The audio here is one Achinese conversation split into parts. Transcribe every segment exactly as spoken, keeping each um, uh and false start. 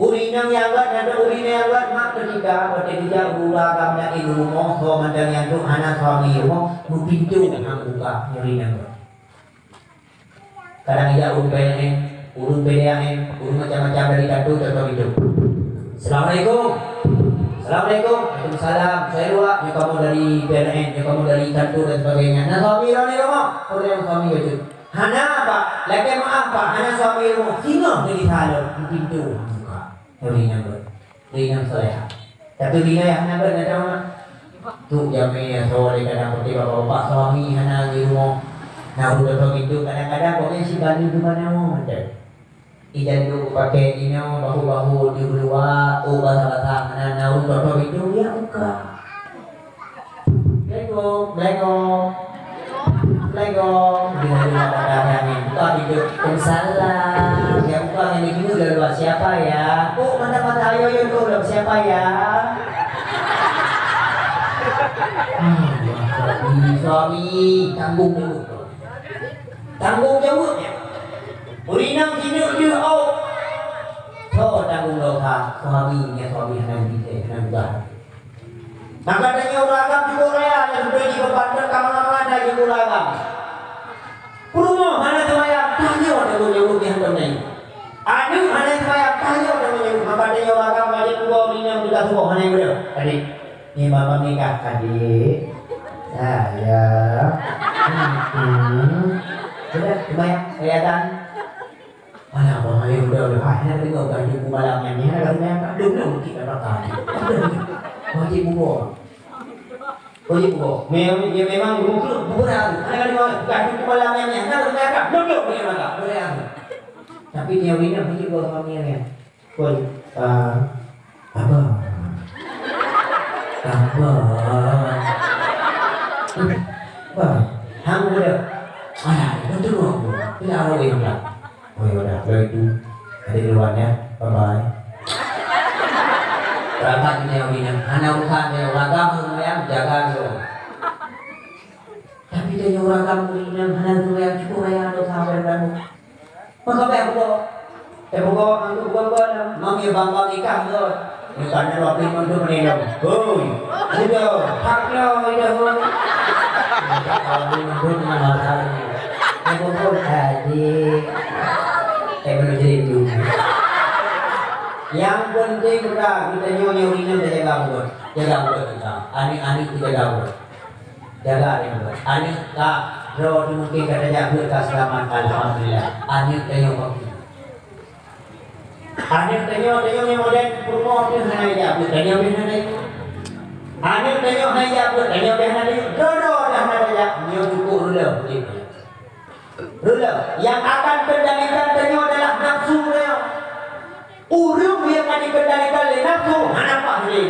Ureueng inong nyang gèt, na ureueng inong nyang gèt, mak teutika, watèe geujak u agam na di rumoh, ho mantong nyang trok hana suami rumoh, meupintoe han buka ureueng inong gèt. Kadang ijak ureueng P L N, ureueng P D A M, ureueng macam-macam dari kantor, contoh itu. "Assalamualaikum." "Assalamualaikum." "Waalaikumsalam." "Saya luak, nyoe kamoe dari P L N, nyoe kamoe dari kantor dan sebagainya. Na suami droeneuh di rumoh?" "Oh, suami bacut." "Hana, Pak. Lakèe meu'ah, Pak. Hana suami di rumoh." Singoh jadi saleuem, pintoe buka. Ureueng inong gèt. Ureueng inong salehah. Tapi bila nyang hana gèt, na tahu tak? Tu jamèe nyang soe lé kadang, seperti bapak-bapak suami hana di rumoh. Na ureueng gèt itu kadang-kadang, pokoknya si bani di mana mantong. Ijan tu pakai inoe, bahu-bahu di luwa, oh, basah-basah, hana na ureueng gèt itu, ya buka. Assalamualaikum. Assalamualaikum. Assalamualaikum. Dia ada apa dah ni? Buka pintu. Waalaikumsalam. Ya, buka yang ini dulu. "Siapa ya?" "Oh, mana mata ayo, ayo dulu. Siapa ya?" Ah, suami, suami. Tanggung jawab. Tanggung jawab ya. Ureueng inong jineuk jeuet, oh. Soe tanggung jawab? Suami, ya suami, hana bisa, hana bisa. Maka tanyoe ureueng agam cukup raya nyang geubri jibeban teuka meunan-meunan tanyoe ureueng agam. Peurumoh hana seumayang, tanyoe tanggung jaweueb nyan keunoe. Aneuk hana seumayang, tanyoe tanggung jaweueb. Maka tanyoe ureueng agam wajéb peurumoh meunyoe teuka suboh hana ibadah. Adik, ni mama nikah adik. Sayang. Hmm. Sudah seumayang, raya tan. Alah, abang, ayo, udah, udah. Ah, hana deungoe gaji buku malam nyan, hana ka seumayang, ka dum-dum cit dah belakang. Wajéb buku. Wajéb buku. Mem-, ya, memang buku, buku dah tu. Hana ka deungoe gaji buku malam nyan, hana ka seumayang, ka dum-dum cit dah belakang. Boleh aku. Tapi dia wina, wajéb buku suami nyan. Pun, ah, Abang. Abang. Bang. Hang muda. Alah, betul aku. Tidak ada yang bilang. Oh, ya udah, kalau itu, ada duluan ya. Bye-bye. Rapat punya orang yang hana urusan dia, orang agama yang jaga tu. Tapi dia orang agama yang hana tu yang cukup raya tu sampai berlalu. Maka bèk buka. Eh, buka, anggô buka-buka lah. Mam ya bang-bang nikah tu. Bukan ada waktu mandum ni dong. Hoi. Sudah. Hak lo itu. Bukan waktu mandum ni masalah ni. Eh, buka tadi. Eh, belum jadi belum. Yang penting udah kita nyonya ini dah jaga buat. Jaga buat kita. Aneuk-aneuk kita jaga buat. Jaga aneuk. Aneuk ka, droe tu mungkin ka tajak beuet ka seulamat, alhamdulillah. Aneuk tanyoe bak. Aneuk tanyoe, tanyoe nyang modern peurumoh tu hana jak beuet, tanyoe pih hana jak. Aneuk tanyoe hana jak beuet, tanyoe pih hana jak. Droe-droe dah hana tajak, nyoe cukup rula. Rula, yang akan kendalikan tanyoe adalah nafsu tanyoe. Ureueng nyang ka jikendalikan lé nafsu hana paih lé.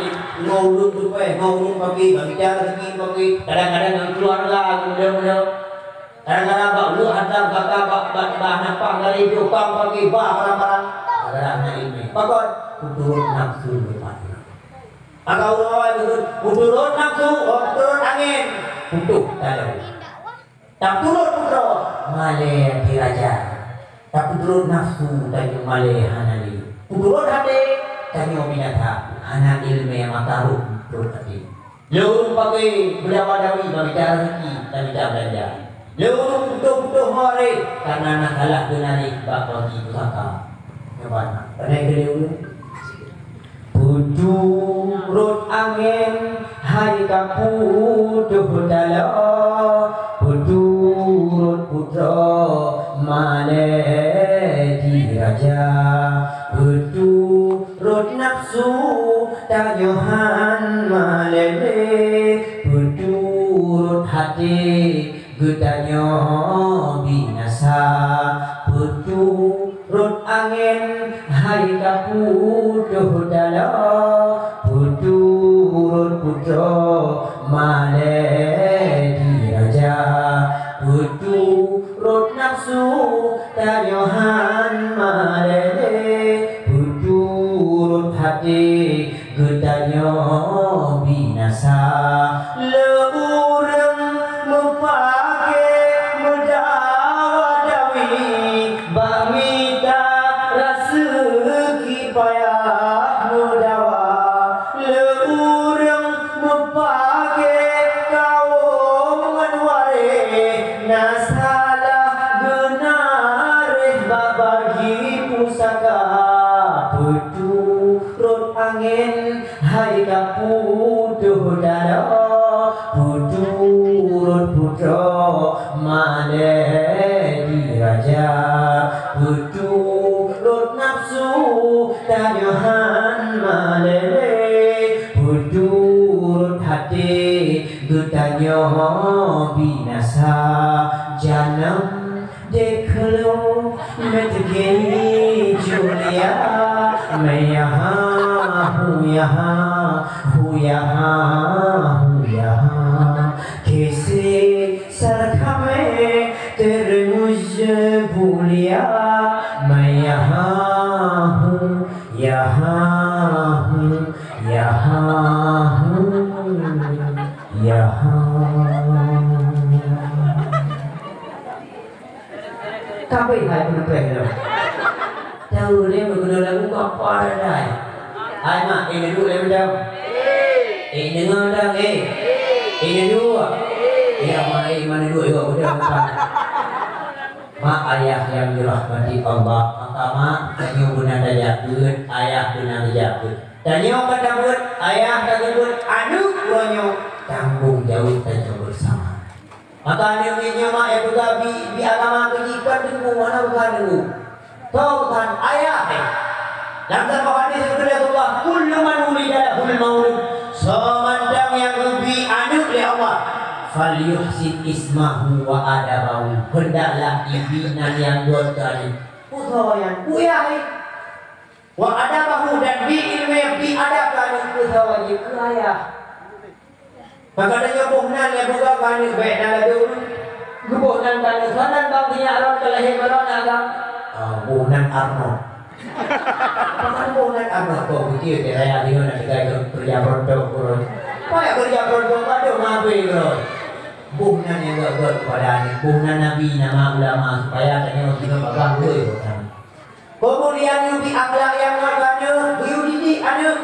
Ngon ureueng tupai, ngon ureueng paki, bak mita rezeki paki, kadang-kadang ngon keuluwarga, ngon muda-muda. Kadang-kadang bak ureueng harta pusaka, bak, bak, bak hana paih lé, jokang paki, bak barang-barang. Kadang-kadang hana ileumèe. Pakon? Peuturot nafsu leupah. Maka ureueng awai geukheun, peuturot nafsu, oh, peuturot angén, putôh taloe. Tapeurot putroe malèe até raja. Tapeurot nafsu tanyoe malèe hana lé. Peuturot até tanyoe binasa hana ileumèe maka rhot peuturot até. Lé ureueng pagèe beudawa-dawi bak mita rezeki, bak mita beulanja. Lé ureueng putôh-putôh ho aré kareuna na salah geunaréh bak bagi pusaka. Nyoe ban, pandai keu lé ureueng. Peuturot angén hai ka putôh taloe, peuturot putroe malèe di raja, peuturot nafsu tanyoe han malèe lé, peuturot até geutanyoe binasa, peuturot angén hai ka putôh taloe, peuturot putroe malèe di raja, peuturot nafsu tanyoe han malèe lé, peuturot até geutanyoe binasa. Lé ureueng meupakè meudawa-dawi bak mita raseuki payah. Hai ka putôh taloe, peuturot putroe malée di raja, peuturot nafeusu tanyoe han malée lé, peuturot até geutanyoe binasa. Janam Dekhlo, main game Julia, मैं यहाँ हूँ, यहाँ हूँ, यहाँ हूँ, यहाँ। कैसे सरखा में तेरे मुझे भूलिया, मैं यहाँ हूँ, यहाँ हूँ, यहाँ हूँ, यहाँ। Ka abéh hai peuneupreh lom. Tahu lé meukeunong lagu ka paradai. Hai mak, eh, neuduek lé mantong. Eh, deungoe dong, eh. Eh, neuduek. Ya, mak, eh, mak neuduek juga udah bukan. Mak ayah yang dirahmati Allah, maka mak, tanyoe beuna tajak beuet, ayah beuna tajak beuet. Tanyoe ka tabeuet, ayah ka geubeuet, aneuk uroe nyoe tanggong jaweueb tanyoe beusama. Maka aneuk miet nyoe mak, eh, peugah bi, bi agama keu jih kon teungku, hana bukan teungku. Toh bukan ayah, eh. Lam saboh hadis geupeugah Rasulullah, "Kullu man wulida lahul maulud." Soe mantong nyang geubi aneuk lé Allah, "Falyuhsin ismahu wa adabahu." Hendaklah ibi nan nyang göt keu aneuk. Peue soe nyan? Peue yah, eh. Wa adabahu, dan bi ileumèe, bi adab keu aneuk, keu sawa jih, keu ayah. Maka tanyoe boh nan nyang peugah keu aneuk bèk na lagèe ureueng. Geuboh nan keu aneuk, soe nan bang sinyak droe ka lahé baroe na agam. Ah, boh nan Arnold. Pakon boh nan Arnold, kok beutôi teuh raya jinoe na teuka keureuja peuruntông keudroe. Payah keureuja peuruntông padum habéh keudroe. Boh nan nyang gèt-gèt keupada aneuk, boh nan nabi, nama ulama, supaya tanyoe singoh babah woi boh nan. Keumudian, yue bi akhlak nyang ngon keu aneuk, geuyue didik aneuk.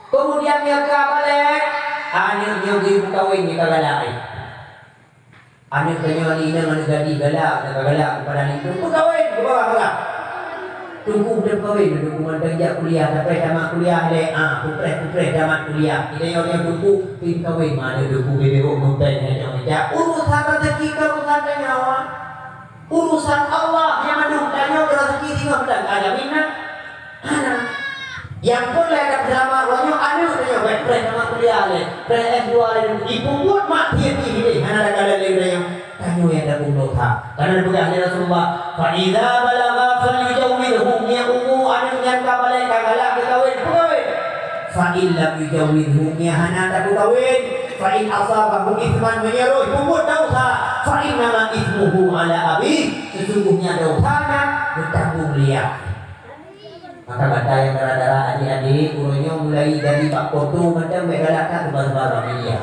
Keumudian, nyang ka balek, aneuk nyoe geuyue peukawen nyang ka galak, eh. Aneuk tanyoe inong aneuk gadih galak, ka galak keupada aneuk nyoe, peukawen, peukawen, peukawen. Teungku, peukawen, teungku mantong jak kuliah, sampai tamat kuliah lé, ah, pupreh-pupreh tamat kuliah. Kita nyoe, nyoe teungku, peukawen, ma aneuk teungku, bibit meupen, nyoe, nyoe, jak. Urusan rezeki, urusan tanyoe. Urusan Allah nyang mandum, tanyoe beuraseuki singoh dan ka jamin na. Hana. Nyang peureulèe tapeuseulamat uroe nyoe aneuk tanyoe, bèk preh tamat kuliah lé, preh S dua lé, ipeubuet mak tiep jih hideh, hana takalon lé tanyoe. Tanyoe nyang tapeubuet dosa. Karena peugah lé Rasulullah, "Fa idza balagha falyujawwizhu," nyan umu aneuk nyan ka balek, ka galak geukawén, peukawen. Fa in lam yujawwizhu, nyan hana tapeukawen. Fa in asabahu itsman, meunyoe roh peubuet dosa, fa innama itsmuhu ala abih, sesungguhnya dosa nyan geutanggong lé yah. Maka gata nyang dara-dara, adik-adik, uroe nyoe mulai dari bak foto mantong bèk galak that teubar-teubar bak media.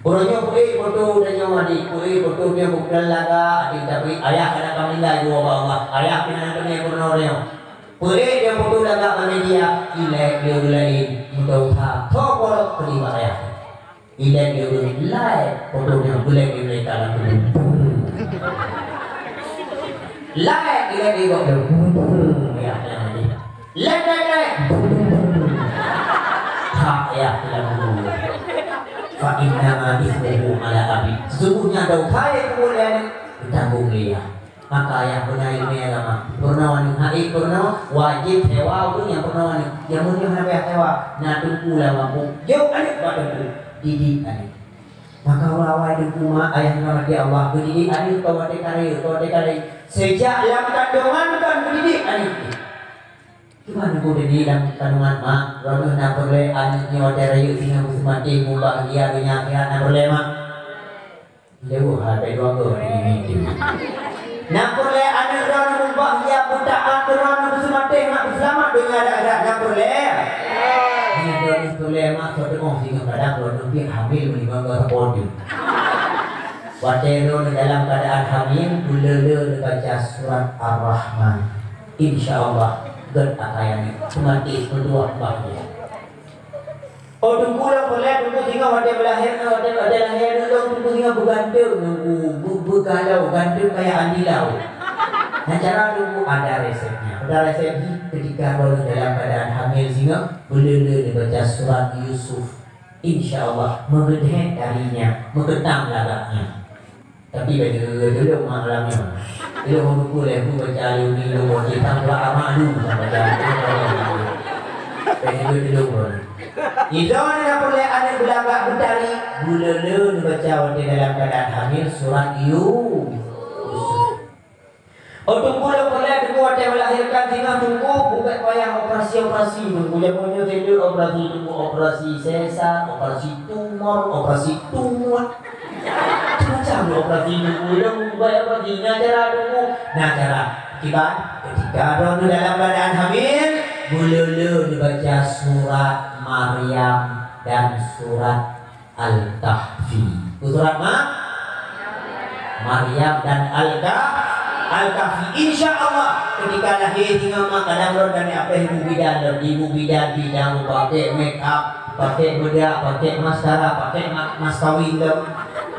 Uroe nyoe peuék foto tanyoe adik, peuék foto nyoe bukan lagak, adik, tapi ayah kadang ka meuninggai dua bak Allah, ayah pih hana teumé peurunoe nyoe. Peuék nyoe foto lagak bak media, ilèe nyoe laén, meudosa, tho porok keudeh bak ayah. Ilèe nyoe laén, foto nyoe bulèe nyoe ka lam kubur. Laén ilèe nyoe, ya, ya, ya. Laén, laén, laén. Ha, ya, lam kubur. Fa innama itsmuhu ala abih. Sesungguhnya dosa nyang peubuet lé aneuk, geutanggong lé yah. Maka ayah beuna ileumèe agama. Peurunoe aneuk, hai peurunoe, wajéb sewa ureueng nyang peurunoe aneuk. Jameun nyoe hana payah sewa, na teungku lam gampông. Jok aneuk bak teungku, didik aneuk. Maka awai-awai teungku mak, ayah nyang dirahmati Allah, geudidik aneuk ka watèe ka rayeuk, ka watèe ka rayeuk. Sejak lam kandongan kon geudidik aneuk. Kiban teungku didik lam kandongan mak, droeneuh na peureulèe aneuk nyoe watèe rayeuk singoh beuseumatéh, mubahgia donya akhirat, na peureulèe mak? Jauh hana dua go ini. Na peureulèe aneuk droeneuh mubahgia, beutaat keu droeneuh, beuseumatéh mak, beuseulamat donya dan akhirat, na peureulèe? Nyan droeneuh peureulèe mak, soe teu'oh singoh kadang droeneuh pih hamil meunyoe ngon sapot jeuet. Watèe droeneuh dalam keuadaan hamil, peuleuleue neubaca surat Ar-Rahman. Insya Allah, gèt akai aneuk, seumatéh meutuah bahgia. Oh, teungku nyang peureulèe, teungku singoh watèe beulahé, watèe, watèe lahé aneuk lôn, teungku singoh beuganteng, teungku, beu-, beugalau, ganteng kaya Andy Lau. Nah, cara teungku ada resepnya. Padahai seb jih, ketika droeneuh dalam keadaan hamil singoh, beuleu-leu neubaca surat Yusuf. Insya Allah, meugeudeh tarinya, meukeutang lagaknya. Tapi bèk neutulông mak lam nyoe. Ilông hana peue lé, peue baca alif lam mim lôn boh cit, tang surat Al-Ma'un, tang baca. Bèk neutulông lôn. Idroeneuh na peureulèe aneuk beulagak beutari, beuleu-leu neubaca watèe dalam keadaan hamil surat Yu-, Yusuf. Oh, teungku lôn peureulèe, teungku watèe melahirkan singoh, teungku, bèk payah operasi-operasi, teungku. Jameun nyoe teuntèe operasi, teungku, operasi sesar, operasi tumor, operasi tungut. Macam-macam operasi, teungku. Ilông buet operasi, na cara, teungku. Na cara. Kiban, ketika droeneuh dalam keadaan hamil, beuleu-leu neubaca surat Maryam dan surat Al-Kahfi. Surat ma-, Maryam dan Al-Kah-, Al-Kahfi. Insya Allah, ketika lahé singoh mak, kadang lôn dan apréh ibu bidan lom, ibu bidan, bidan pakè makeup, pakè bedak, pakè maskara, pakè ma-, mas kawin lom.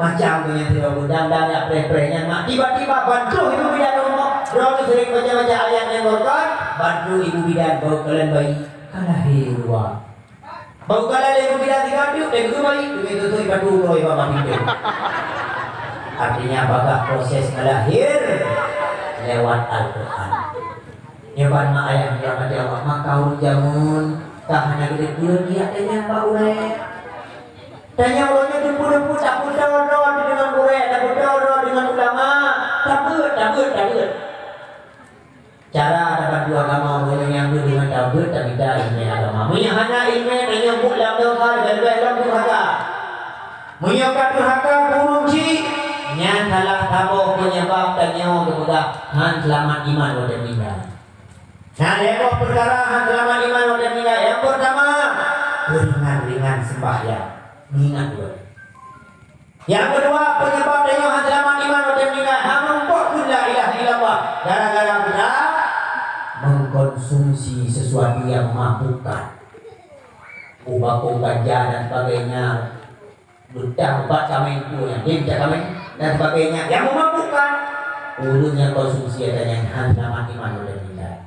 Macam tu nyang sidroe dan, dan apréh-préh nyan mak. Tiba-tiba ban troh ibu bidan rumoh, droeneuh sering baca-baca ayat nyang geuh kon, ban troh ibu bidan bak kalon bayi ka lahé u luwa. Bak kalon lé ibu bidan tiga tu, dan geuh bayi, demi tutup batu uroe bak pintu. Artinya, bagaih proses melahir lewat Al-Quran. Nyoe ban mak ayah dirahmati Allah, maka ureueng jameun ka hana geuteupeue biak tanyong bak gurèe. Tanyong uroe nyoe teupeu-teupeu, tapeutoe droe deungon gurèe, tapeutoe droe deungon ulama, tabeuet, tabeuet, tabeuet. Cara tabantu agama uroe nyoe nyang beuet deungon tabeuet, tamita ileumèe agama. Meunyoe hana ileumèe, tanyong buet lam dosa, leubeh-leubeh lam durhaka. Meunyoe ka durhaka keu ureueng chik, nyan salah saboh peunyebab tanyoe geupeugah hán seulamat iman watèe meuninggai. Na lhèe boh peukara hán seulamat iman watèe meuninggai. Nyang peurtama, peuringan-ringan seumbahyang. Ingat dua. Nyang keudua, peunyebab tanyoe hán seulamat iman watèe meuninggai, hana meurumpok kheun la ilaha illallah. Gara-gara peue? Mengkonsumsi sesuatu yang memabukkan. Tubako, ganja dan sebagainya. Beutah ubat kaméng peue nyan, dia bisa kaméng dan sebagainya. Yang memabukkan, ureueng nyang konsumsi ata nyan hán seulamat iman watèe meuninggai.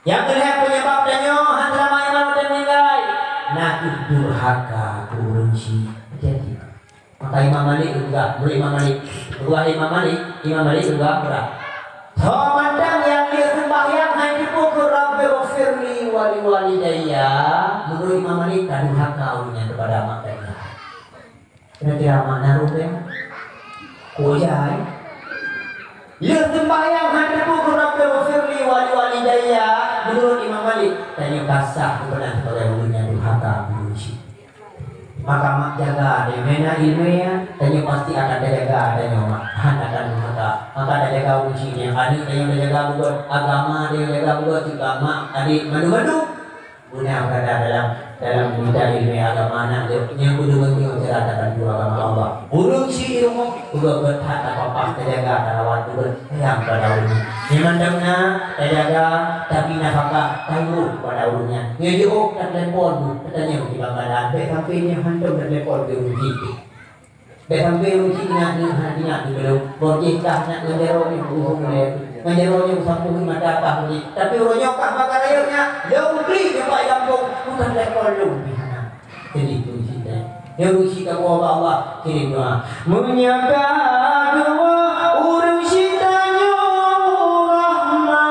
Nyang keulhèe peunyebab tanyoe hán seulamat iman watèe meuninggai, na kheueh durhaka keu ureueng chik. Hati-hati. Maka Imam Malik geupeugah, meunurot Imam Malik, geupeugah Imam Malik, Imam Malik geupeugah, "Soe mantong nyang lheueh seumbahyang hana jipeubuet, 'Rabbighfirli wa liwalidayya,'" meunurot Imam Malik ka durhaka ureueng nyan keupada mak dan ayah. Kira-kira makna rukun? Kujai. Lheueh seumbahyang hana jipeubuet, "Rabbighfirli wa liwalidayya," meunurot Imam Malik, tanyoe ka sah geupeugah sibagai ureueng nyang durhaka keu ureueng chik. Maka mak jaga deh, meunan ileumèe nyan, tanyoe pasti akan tajaga tanyoe mak, hán akan durhaka. Maka tajaga ureueng chik nyan, aneuk tanyoe tajaga beugöt, agama tanyoe tajaga beugöt, juga mak, adék, mandum-mandum. Beuna beurada dalam, dalam mita ileumèe agama na jok, nyang beudeuh nyoe cara tabantu agama Allah. Ureueng chik di rumoh, beugöt-göt that tapapah, tajaga, tarawat, beugöt sayang keupada ureueng nyan. Nyang mandum na tajaga, tabri nafakah, tanggung keupada ureueng nyan. Nyoe jiôh, tatelepon, tatanyong kiban keuadaan, bèk sampoe nyoe hantom tatelepon keu ureueng chik. Bèk sampoe ureueng chik ingat, ingat, ingat di gohlom. Boh jih kah nyan ngon jaroe nyoe beuhong lé. Ngon jaroe nyoe beusampôh mata kah nyoe. Tapi uroe nyoe kah bak rayeuk nyan, lôn klik nyoe bak gampông, bukon lé kon lôn pih hana. Jadi ureueng chik nyan. Nyoe ureueng chik ka geuwoe bak Allah, kirim doa. Meunyo ka geuwoe ureueng chik tanyoe rahmatullah,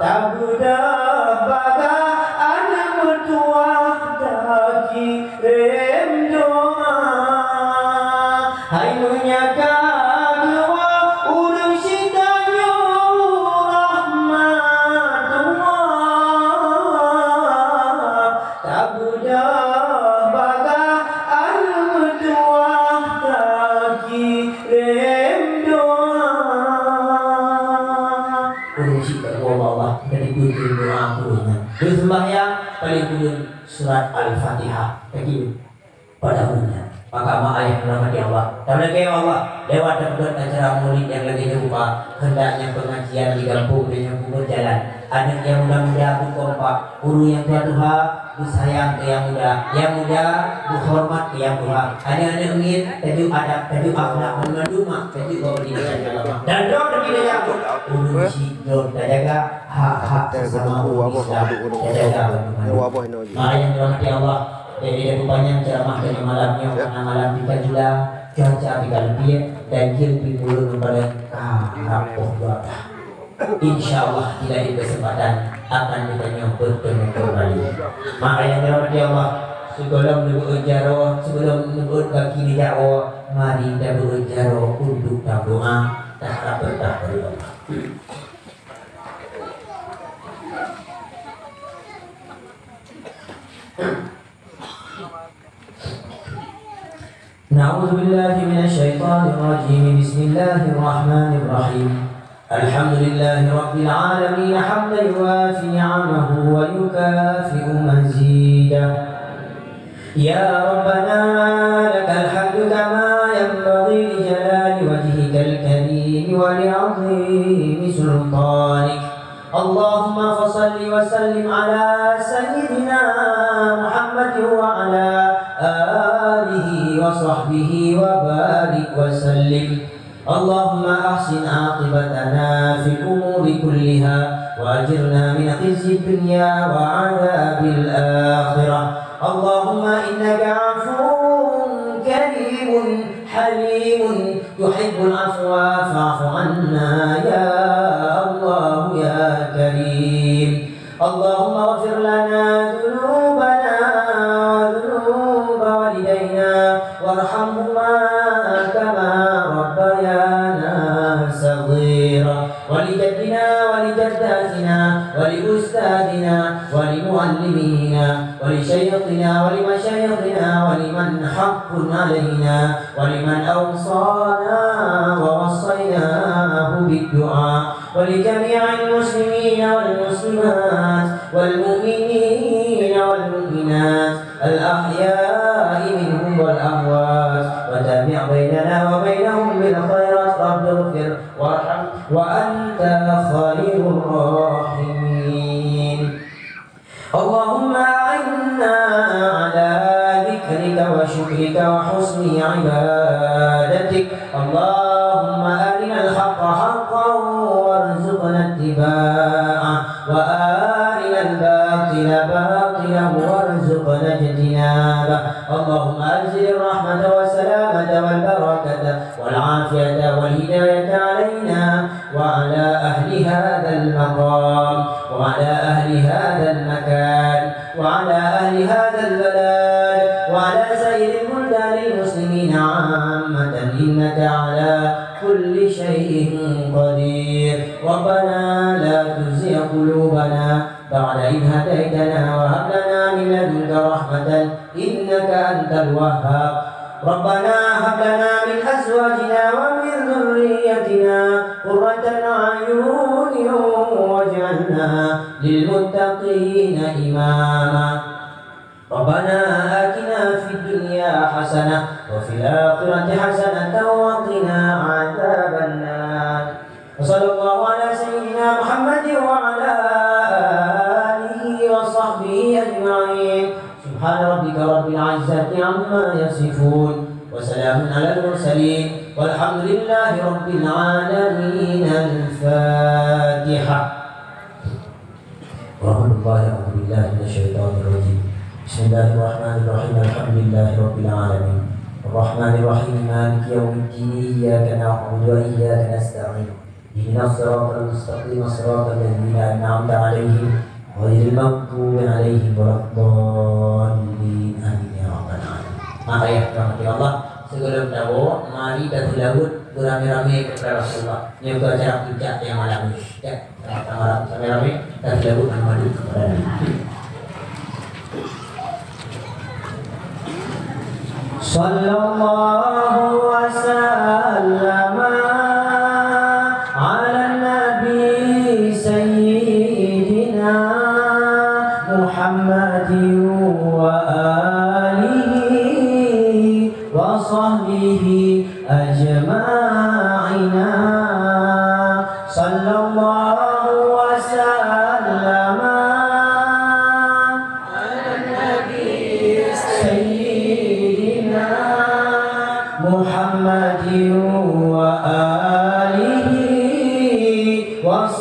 tabeudôh bagaih aneuk meutuwah taki rem doa. Hai meunyo ka geuwoe ureueng chik tanyoe rahmatullah, tabeudôh bagaih aneuk meutuwah taki rem doa. Ureueng chik ka geuwoe bak Allah, ka dibri doa keu ureueng nyan. Beuseumbahyang, paléng kureueng surat Al-Fatihah. Taki pada umumnya. Maka mak ayah rahmati Allah. Tameulakèe Allah, lewat tapeugöt acara maulid nyang lagèe nyoe rupa, hendaknya pengajian di gampông tanyoe peubuet jalan. Aneuk nyang muda-muda peukompak, guru nyang tuha-tuha, Beusayang keu nyang muda, nyang muda beuhoreumat keu nyang tuha. Aneuk-aneuk miet tajok adab, tajok akhlak, banmandum mak tajok bak ureueng inong. Dan droe teuh ureueng syiek droe tajaga hak-hak sesama umat Islam, tajaga banmandum. Maka nyang dirahmati Allah, jadi dak peupanyang ceuramah keu malam nyoe, karena malam pih ka jula, cuaca pih ka leupie, dan jeuem pih mulod ngon paleng ka rapoh dua bah. Insya Allah di lain kesempatan akan geutanyoe bertemu kembali. Maka nyang dirahmati Allah, sigohlom neubeuet jaroe, sigohlom neubeuet gaki di jaroe, mari tabeuet jaroe untuk tadoa, taharap berkah dari Allah. أعوذ بالله من الشيطان الرجيم. بسم الله الرحمن الرحيم. الحمد لله رب العالمين، حمدا يوافي نعمه ويكافئ مزيده. يا ربنا، لك الحمد كما ينبغي لجلال وجهك الكريم ولعظيم سلطانك. اللهم فصل وسلم على سيدنا محمد وعلى آله وصحبه وبارك وسلم. اللهم أحسن عاقبتنا في الأمور كلها، وأجرنا من خزي الدنيا وعذاب الآخرة. اللهم إنك عفو كريم حليم تحب العفو فاعف عنا يا الله يا كريم. اللهم اغفر لنا ذنوبنا وذنوب والدينا وارحمهما كما ربيانا صغيرا، ولجدنا ولجداتنا ولأستاذنا ولمعلمينا ولشيخنا ولمشايخنا ولمن حق علينا ولمن أوصانا ووصيناه بالدعاء، ولجميع المسلمين والمسلمات والمؤمنين والمؤمنات الأحياء منهم والأموات، وتابع بيننا وبينهم بالخيرات، رب اغفر وارحم وأنت خير الراحمين. اللهم أعنا على ذكرك وشكرك وحسن عبادتك. اللهم أرنا الحق حقا وارزقنا اتباعه، وأرنا الباطل باطلا وارزقنا اجتنابه. اللهم أنزل الرحمة والسلامة والبركة والعافية والهداية علينا وعلى أهل هذا المقام وعلى أهل هذا المكان وعلى أهل هذا البلد وعلى سائر البلدان المسلمين عامة، إنك على كل شيء قدير. ربنا لا تزغ قلوبنا بعد إذ هديتنا وهب لنا من لدنك رحمة إنك أنت الوهاب. ربنا هب لنا من أزواجنا ومن ذريتنا قرة أعين واجعلنا للمتقين إماما. ربنا آتنا في الدنيا حسنة وفي الآخرة حسنة وقنا عذاب النار. وصلى الله على سيدنا محمد وعلى آله وصحبه أجمعين. سبحان ربك رب العزة عما يصفون. وسلام على المرسلين. والحمد لله رب العالمين. الفاتحة. الحمد لله، أعوذ بالله من الشيطان الرجيم. بسم الله الرحمن الرحيم. الحمد لله رب العالمين. الرحمن الرحيم. مالك يوم الدين. إياك نعبد وإياك نستعين. اهدنا الصراط المستقيم. صراط الذين أنعمت عليهم غير المغضوب عليهم ولا الضالين. آمين يا رب العالمين. Maka ya, rahmati Allah, sebelum tawoe, mari taseulaweuet beurame-rame kepada Rasulullah. Nyoe keuh acara puncak nyang malam nyoe. Ya. Sama-sama ramé-ramé dan selalu menuju kepada Nabi. صلى الله وسلم على النبي سيدنا محمد وآله وصحبه أجمعين. صلى الله وسلم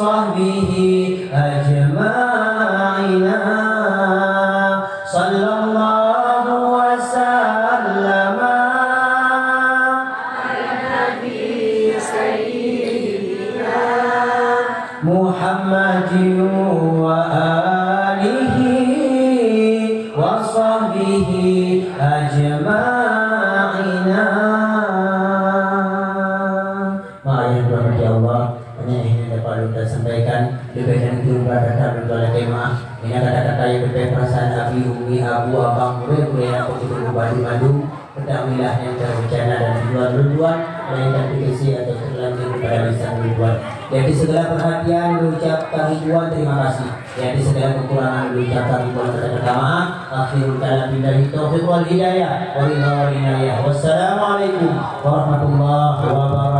وصحبه أجمعين. صلى الله وسلم على النبي سيدنا محمد وآله وصحبه أجمعين. Maka, ya Tuhan, ya Allah, hanya ini dapat ulun sampaikan. Leubeh dan kurang, ulun minta maaf. Ini kata-kata nyang leubeh, perasaan abi, umi, abu, abang, gurée-gurée nyang aku tutup bandu-bandu, pedak wilah nyang terbencana dan tujuan ulun tuan, melainkan terisi atau terlanjur kepada lisan ulun tuan. Jadi, segala perhatian ulun ucapkan ulun tuan terima kasih. Jadi, segala kekurangan ulun ucapkan ulun tuan kata-kata maaf. Akhirul kalam billahi taufiq wal hidayah. Wa ridha wal inayah. Wassalamualaikum warahmatullahi wabarakatuh.